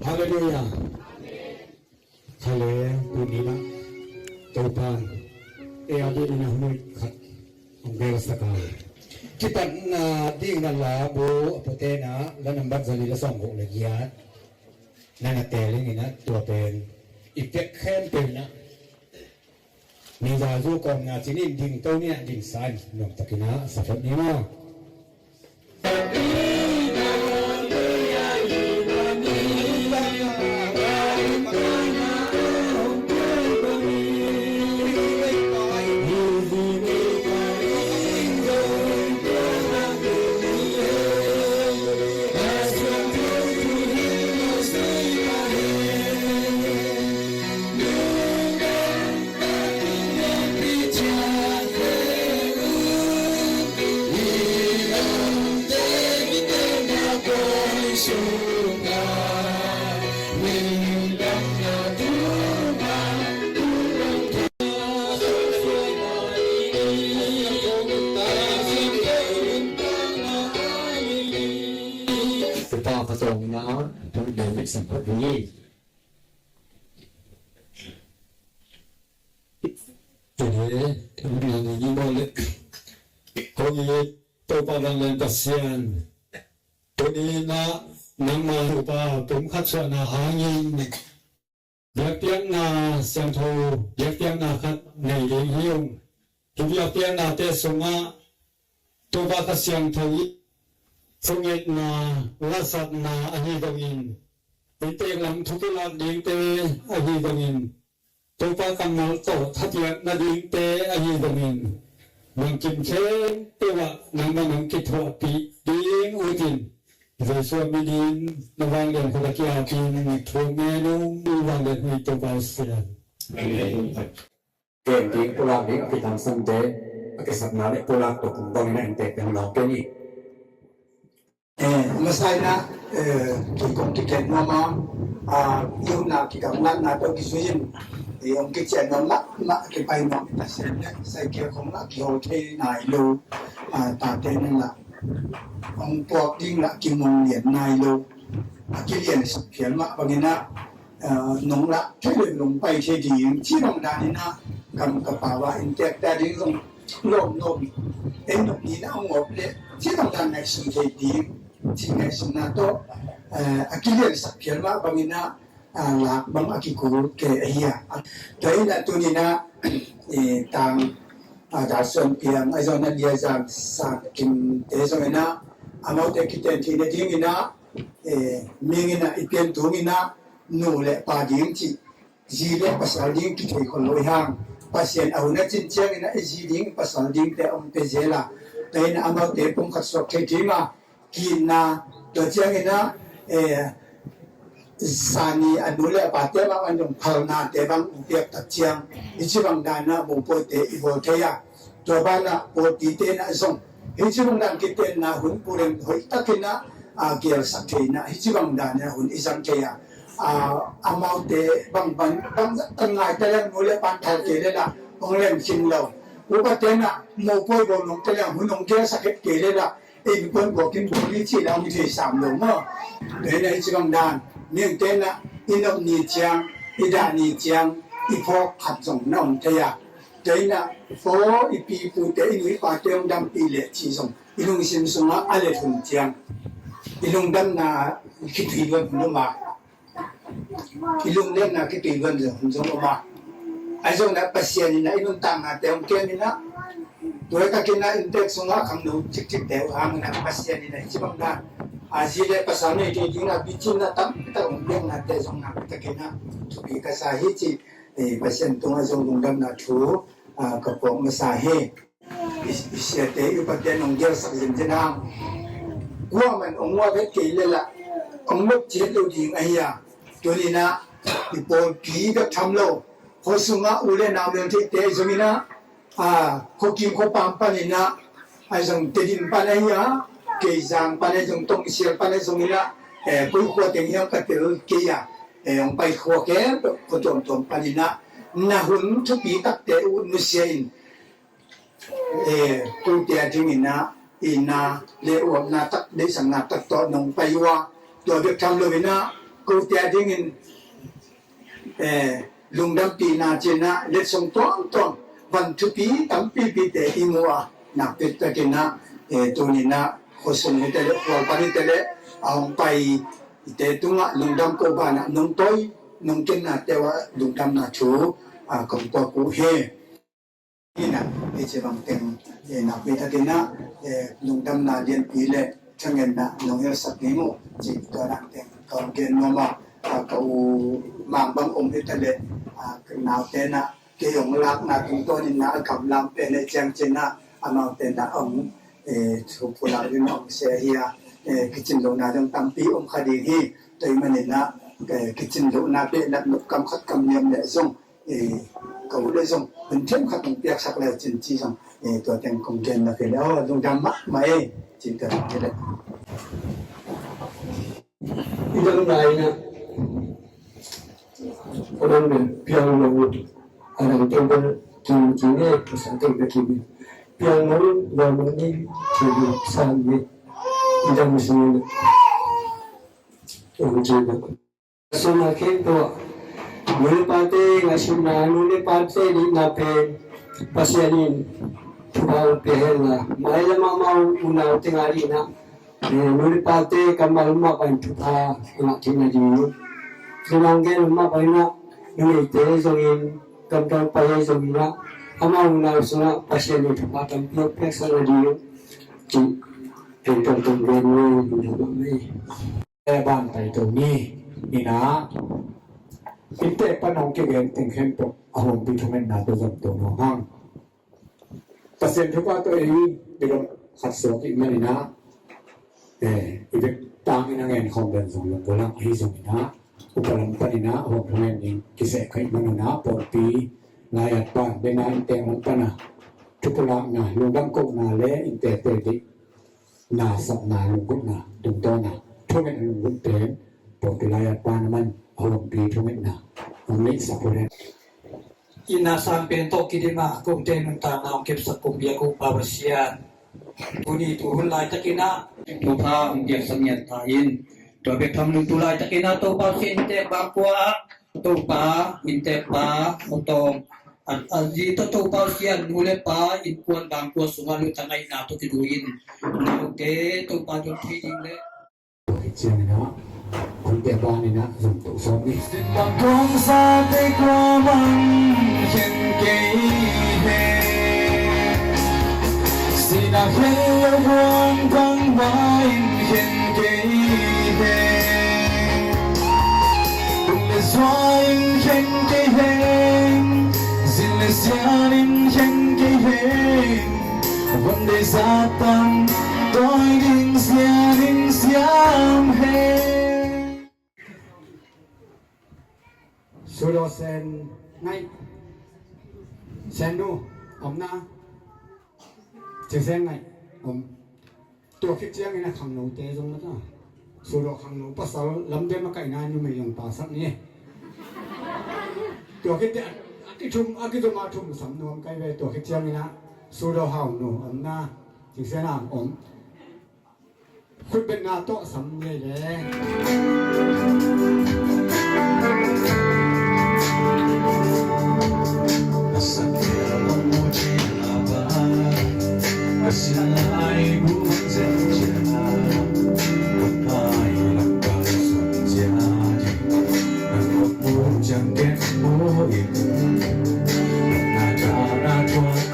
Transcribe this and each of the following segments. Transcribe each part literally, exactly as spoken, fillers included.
Halleluiah. Khale, tuni-in ah Topa'n ei a dingin ah hun hoih khat hong belsak a, kipatna dingin ah la bu a puate'n ah la nambat zali la sawmguk le giat na na teel in ah, tua pen i pek khempeuh in ah ni za zu kawmna cin in ding to ni ah, ding sa in nuamtakin ah sa phot ni maw. Topa ka tawng ina, tu David samphat ni. Tuni, tuni ni maw le. Kong it Topa vanglian Pasian, tuni-in ah nangma Topa pumkhat suahna hangin biakpiakna siangtho, biakpiakna khat nei ding hi ung. Hih biakpiaknate sungah Topa Kha Siangtho i thungetna, lasakna ahi zongin, i teek lam thu kilak dingte ahi zongin, Topa kammal tawh thapiakna dingte ahi zongin, bangkim khempeuh ah nangman hong kithuahpih ding utin, Jesuh minin na vanglian khut a kiapin thu ngen ung, vanglian huih Topa Pasian. Amen. Ken ding pulak ding a kitangsamte a kisapna le pulak tua kong dong in a inntek ding lawng ken hi. Eh, masa in ah, eh, kei kong kiken nuam a, ah, i upna kigamlatna tawh kizui in, eh, hong kician nuam mahmah kipai nuam in a sem le, Saikia khong lah kihawl thei nai lo, ah, tate ning lah hong puak ding lah kingong lian nai lo, a kiliansak phial mah bangin ah, ah, nong lah thei lo, nong pai thei ding, ci bang dan in ah, kam ka pau ah inntek ta ding zong lawm lawm, ei nong ni na hong awp le, ci bang dan ngaihsun thei ding, ci ngaihsunna tawh, eh, a kiliansak phial mah bangin ah, ah, lak bang a kikul kei ahi a. Tua in ah tuni-in ah, eh, tang, ah, Dal Suan Piang, ahi zongin ah Lia Zan San Kim te zongin ah, amaute kiten theihna dingin ah, eh, mingin ah i pian tungin ah, nu le pa ding cih, zi le pasal ding kithei khol lo i hang, Pasian a hun a cin ciangin ah i zi ding pasal dingte a hong pia zel a, tua in ah amaute pumkhat suak thei thei ma, ki-itna, tua ciangin ah, eh, zani a nu le a pate bang an dong phalnate bang hong piak tak ciang, hih ci bang dan ah mopawite i bawl thei a, tua banah pawlpite in ah zong hih ci bang dan kitenna hun puleng hoih takin ah, a, gelsak thei in ah, hih ci bang dan in ah hun i zang thei a, a, amaute bang bang bang zah tan ngai ta leng nu le pan thal kei le lah hong lem khin lo. Upate in ah mopawi bawl nong ta leng hun hong gelsak het kei le lah innkuan buakin bawl ni cih lah hong thei sam lo maw. Tua in ah hih ci bang dan, mihingte in ah i nop ni ciang, i dah ni ciang, i phawk khat zong na om thei a. Tua in ah, aw, i pi i pute, i nu i pate hong dampih leh cih zong i lungsim sungah a let hun ciang, i lungdamna kitui luan hun om a, i lungdamna kitui luan hun zong om a. Ahi zongin ah Pasian in ah i nuntaknate hong kem in ah, tua hi takin ah inntek sungah khangno cikcikte uh hangin ah Pasian in ah hih ci bang dan, a, zi le pasal nei thei dingin ah picin ah tampi tak hong piaknate zong nak takin ah thupi ka sa hi ci, eh, Pasian tungah zong lungdamna thu, ah, ka puak masa hi. I, i siate, i upate nong gelsak zenzen hang, kuaman hong uap het kei le lah hong nop ciat lo ding ahi a. Tuni-in ah i pawlpi bek tham lo, khua sungah u le nau lel theihte zongin ah, a, khuakim khuapam panin ah, ahi zong Tedim pan ahi a, Keizang pan ahi zong, Tongsial pan ahi zongin ah, eh, koi khua teng hiam ka tel kei a, eh, hong pai khua khempeuh khua tuamtuam panin ah na hun thupi takte uh nusia in, eh, kote a dingin ah itna le uapna tak, deihsakna tak tawh nong pai uh a, tua bek tham loin ah Kote a dingin, eh, lungdampihna cinah letsong tuamtuam van thupi tampipite i mu a nakpitakinah, eh, tuninah khuasung hite le khualpan hite le a hong pai ite tungah lungdam ko banah nong toi nong kenna teuh ah lungdamna thu a kong tuak uh hi. Inah, i ci bang teng, eh, nakpi takinah, eh, lungdamna lianpi le thangenna nong hilsak ding uh ci tua nak teng kong gen nuam a, a, ka u Mang bang om hita le, a, ka naute nah kei hong lakna tungtawninah a gamlam pen le ciang cinah amau tenah hong, eh, thu pulak ding hong sia hi a, eh, kicin lohna zong tampi om kha ding hi. Tua i maninah, eh, kicin lohna behlap nop kam khat kam niam le zong, eh, ka u le zong hun thiam khat hong piaksak le cin ci zong, eh, tua teng kong gen na kei le, oh, lungdam mahmah e, cin ka rak kei le. I dang lai na, a dang na, piang lo, a dang teng bel kin kin e, ka sa teng bel kin e. Piang lo, lo mong ni, kin e, sa ni, i dang si ni, ong kin e. Suna khempeuh ah nu le pate ngaihsutna, nu le pate dihna pen Pasian in thupha hong pia hen la, mailam ah amau unau teng a dihna, eh, nu le pate kammal mah bang thupha a ngah theih nading, tua mah gen mah bang inah numeite zongin, kamtang pai zongin ah amau unau sungah Pasian in thupha tampi hong piaksak nading cih pen tongtong gen nuam hi. Eh, ban pai to ni, inah, innte pan hong kigen teng khempeuh a huampi thungetna tawh zom to nuam hang. Pasian thupha tawh ei midang khat suak i hih maninah, eh, i bek tangin a ngen khawm den zong lungkul hang, ahi zonginah upa lam paninah a huam thungen ding kiseh ka hih manunah pawlpi lai-at pan, bena innte lam pana thupulakna, lungdam kohna le innte te dih na sapna lunggulhna tungtawna thungetna lunggulh pen pawlpi lai-at pan a man a huampi thungetna hong neihsak uh hen. Ina sang pen tawh kidima kote nuntakna hong kepsak kong biak uh Pa Pasian, tuni tu hun laitakinah thupha hong piaksak ngiat ta in, tua bek tham lo tu laitakinah Topa Pasian inntek bangkua ah Topa inntek pa Hotawm a, a zi tawh Topa Pasian nu le pa innkuan bangkua sungah lutang ngaihna tawh kidu in naute Topa dot thei ding le. Tua khit cianginah hun pia baninah zong to sawm ni. Bang kong sa te kua bang khen kei he. Sina khen lo buang bang bain khen kei he. Tung le suain khen kei he. Zin le sianin khen kei he. Von dei Satan toi ding sianin siam he. Sudaw Sen Ngaih. Sen nu, om na. Cing Sen Ngaih, om. Tua khit ciangin a khangnote zong na ta. Sudaw khangno pasal lamdem a kaihna numei zong pasak ni. Tua khit ciang a kithum, a kithum a thum sam nuam kai ve tua khit ciangin a Sudaw hau nu, om na. Cing Sen a om. Khutbetna tawh sam lele.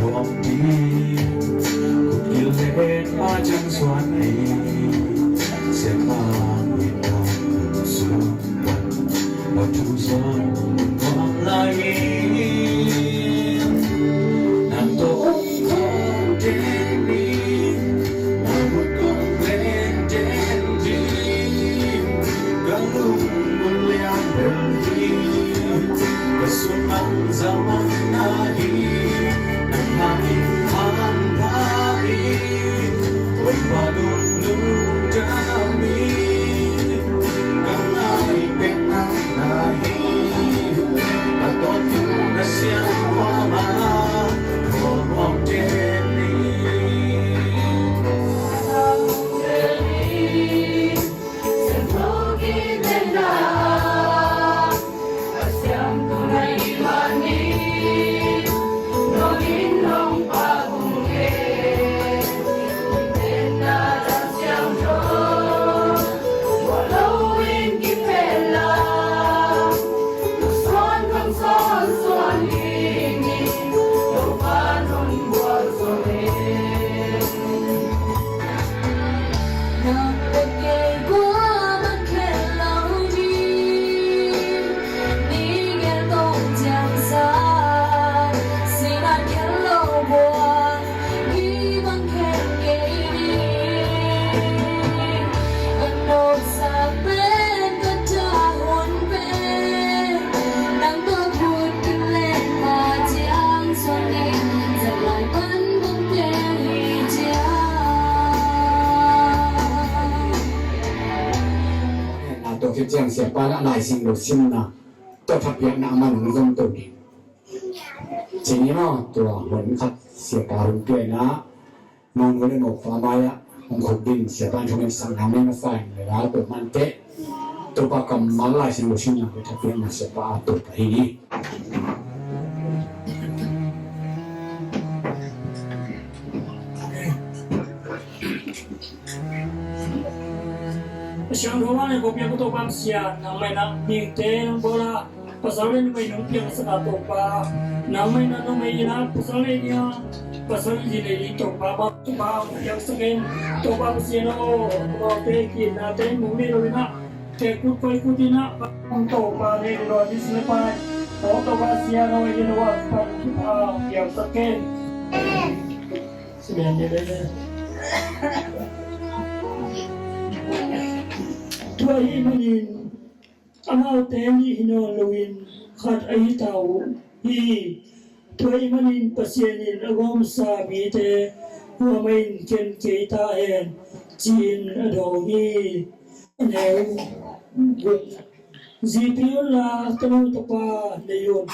Khawm ding kut kilek a ciang suan ei. Siapa in a sung pan a thu suan nuam lai hi. Nang tawh om khawm den ni, na mut kong len den ni. Ka lungmuan lian bel hi, ka sung mang za mang na hi. Nang hangin hang pha hi, Topa lungdam hi. Ka ngai pek nang na hi. Ciang siapa na Lai Siangtho simna tawh thapiakna a man hong zom to ding. Cini maw, tua hun khat siapa hun piakna mangnu le mawkpa mai-ah hong khuk ding siapa in thungen sakna mai masa in le la to man teh. Topa kammal Lai Siangtho simna tawh thapiakna siapa a to pah hi. A siangtho a nei ko piang ko Topa Pasian, nangmah in ah mihingte nong bawl a, pasal le numei nong piangsak a Topa, nangmah in ah numei in ah pasal nei ding a, pasal zi nei ding Topa, Topa hong piangsak in, Topa Pasian aw, amaute ki-itnate mu nei lo in ah, tek kut koi kut in ah, Topa nei lo ding si le pai, aw Topa Pasian aw, ei lo a pan Topa hong piangsak in. Tua ahih manin amaute nih hi nawn loin khat ahi ta uh hi. Tua ahih manin Pasian in a gawmsa mite kuamah in ken kei ta hen, ci-in a dawng hi. Neu guk. Zi pia unla tanu tapa nei un.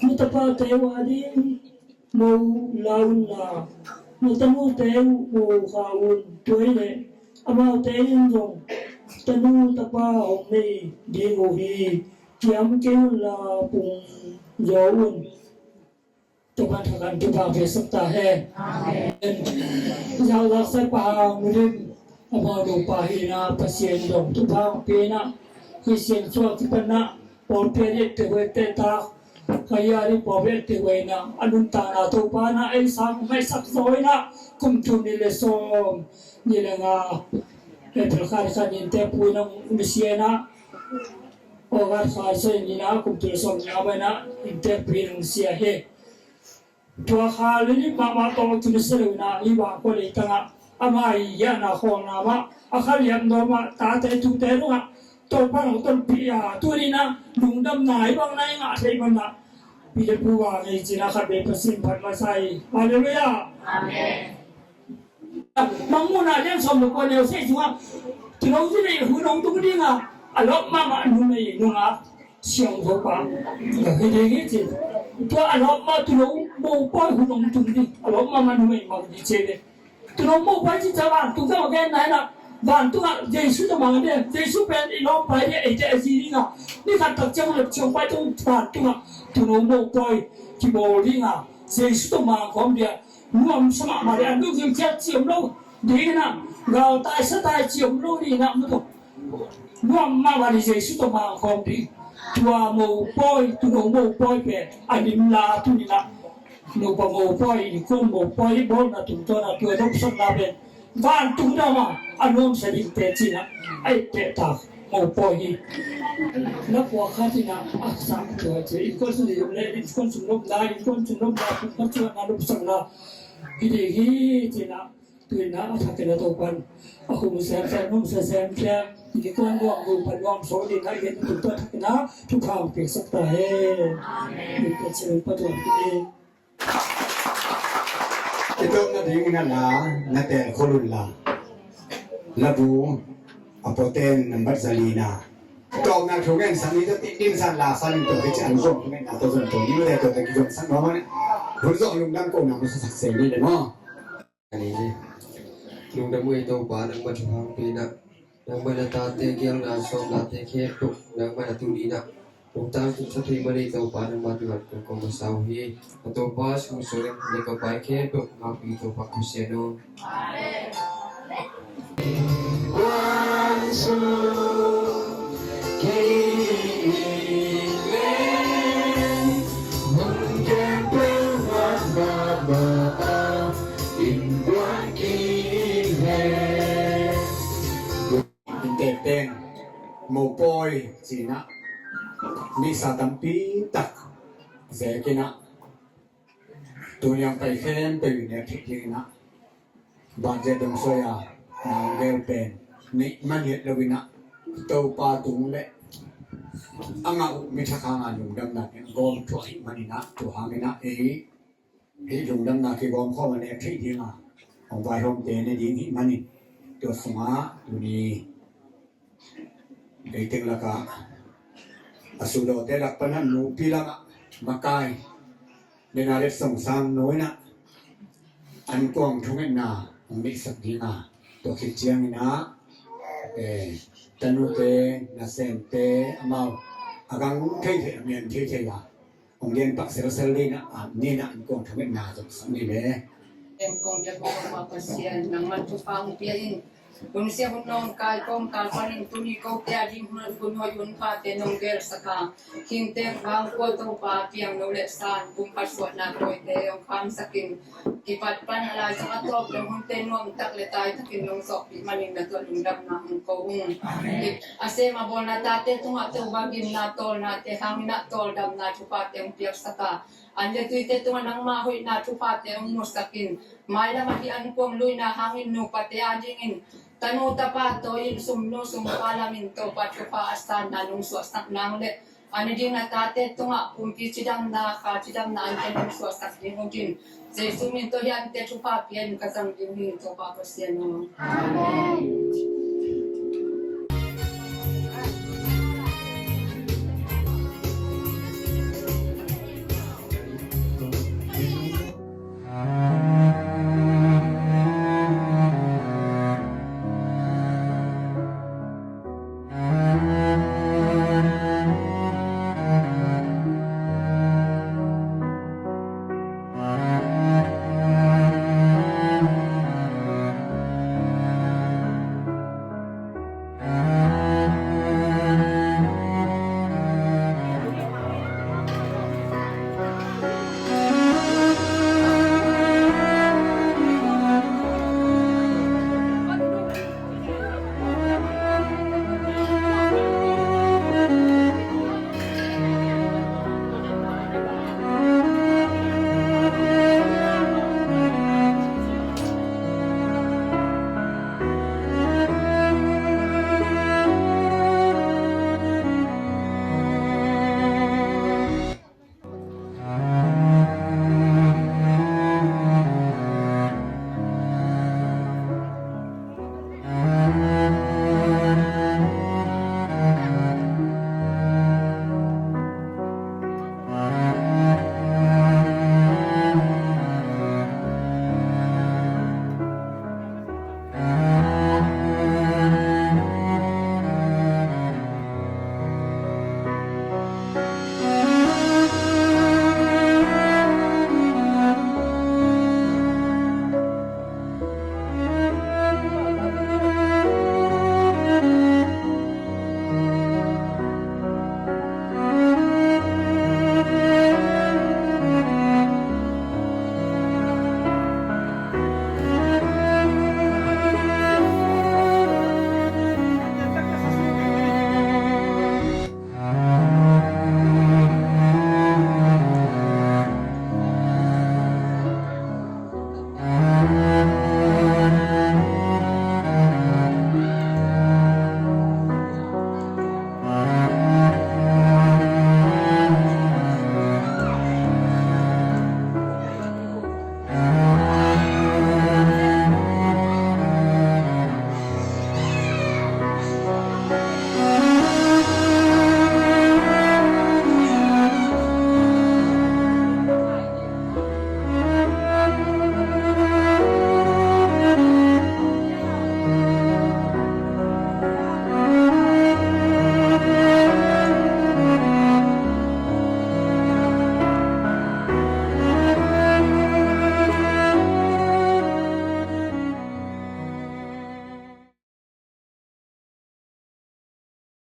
Na tapate uh ading mo la unla, na tanute uh mo kha un. Tua hileh amaute in zong tanu tapa hong nei ding uh hi. Kiam kei unla pung zaw un. Topa thak in thupha piaksak ta hen. Amen. Zau lak sai pa hang mulim amau nupa hi na Pasian dong thupha hong pia na. Hi sian suak kipan na pawlpi a diakte huaite tak. Ka ia di pawlpi a diakte huai na a nuntakna Topa na ei sang maisak zaw na kum thum ni le sawm ni le nga. Ei phel khan khan in te pui na misia na. August kha sawm ni na kum thum le sawm ni a mai na in te pui na misia he. Tua kha lilim mahmah tawh tun sia lo in ah, hih bang khua leitang ah ama i hiahna khawlna mah a kha liam dawn mah, tate tute tungah Topa hong tonpih a, tuni in ah lungdamna hih bang na i ngah theih man ah, pi le pu va ngei cin ah khat vei Pasian phat masa hi. Halleluiah. Amen. Mangmuhna lian sawm le kua neu sagih sungah, tuuno zi nei hun hong tung ding a, a lawp mahmah numei nungak siangtho pa hi ding hi ci. Tua a lawp mah tuuno mopawi hun hong tung ding, a lawp mahmah numei mang ding ci hi. Tuuno mopawi ci ciang vantung tawh a genna hi na, vantungah Jesu tawh mang ding, Jesu pen i lawmpa hi ding, eite a zi ding a, ni khat tak ciang lep ciang pai tung vantungah tuuno mopawi kibawl ding a, Jesu tawh mang khawm ding a, nuamsa mahmah ding a, lungsim khiat ci om lo ding in ah, galtai satai ci om lo ding in ah, mu tawh nuam mahmah ding, Jesu tawh mang khawm ding. Tua mopawi, tuuno mopawi pen a lim la tuni in ah, nupa mopawi, innkuan mopawi bawlna tungtawn a tua dopsakna pen vantung dam a a nuamsa dingte ci in ah, a etteh tak mopawi hi. Na pua khat in ah a sang tua ci, innkuan sung ding le, innkuan sung nopna, innkuan sung nopna, pumkhat sung a na dopsakna hi ding hi ci in ah, tu in ah a thak in ah Topan a khum semsem, num semsem, innkuan nuam, nupa nuam so ding ah i gen tung tua thak in ah thupha hong piaksak ta hen. Amen. Innkuan sung pa tua hi. I tawpna dingin a la na teel khol un la. Labu a pawten nambat za lina. Tawpna thungen sangin tawh titdin san la sanin tawh kici an zong thungetna tawh zong tawh ni mate tawh tawh kizong sak maw mane. Hun zong lungdam kohna masa sak seng ni le maw. Ani ni. Lungdam uh ei Topa nangmah thupha hong pia in ah. Nangmah na tate gialna sawm nate khempeuh nangmah na tuni in ah hong tangtungsak thei man ei Topa nangmah tungah kong kong masa uh hi. A Topa sung sung in le ka pai khempeuh ngakpi Topa Pasian aw. Amen. Inntek teng mopawi ci in ah misa tampi tak zek in ah, tuni a pai khempeuh in nek theih ding in ah, banzia dong soi a nang gel pen nih man hiat lo in ah, Topa tung le a ngah uh mi thak hang a lungdamna pen gawm thuah hih man in ah, tua hang in ah ei hih lungdamna kigawm khawm a nek theih ding a hong vaihawmte ne ding hih manin, tua sungah tuni Ei teng lakah a sulawte lak panah nupi lamah makai Denaret Song Sang nu inah ankuang thungetna hong neihsak dinga, tua khit cianginah eh, tanute, nasemte, amau a gang theithei, a mian theithei a hong gen pak selsel dinah, a ninah ankuang thungetna zongsak ni le. Ankuang Topa Pasian, nangman thupha hong pia in. Hun sia hun nawngkai kawmkal panin tuni kote a ding hun, hun hoih hun phate nong gelsak a, khinte vang kua Topa piang lo le san kum phatsuahna kawite hong khamsakin, kipat pan a laizang a tawp dong hunte nuamtak le taitakin nong zawhpih manin na tuah lungdamna hong ko ung. A sem a bawlna tate tungah Topa gimna tawlnate hangin ah tawldamna thuphate hong piaksak a, an le tuite tungah nangma hoihna thuphate hong musakin, mailam ahi ankuang luina hangin nupate adingin tanu tapa tawi-in sumnu sumpa lamin Topa thupha a sanna nong suahsak nang le, an a ding a tate tungah kumpi cidamna, kha cidamna ante nong suahsak ding ungin, Jesu min tawh hi ante thupha pia in ka zang ding hi Topa Pasian aw. Amen.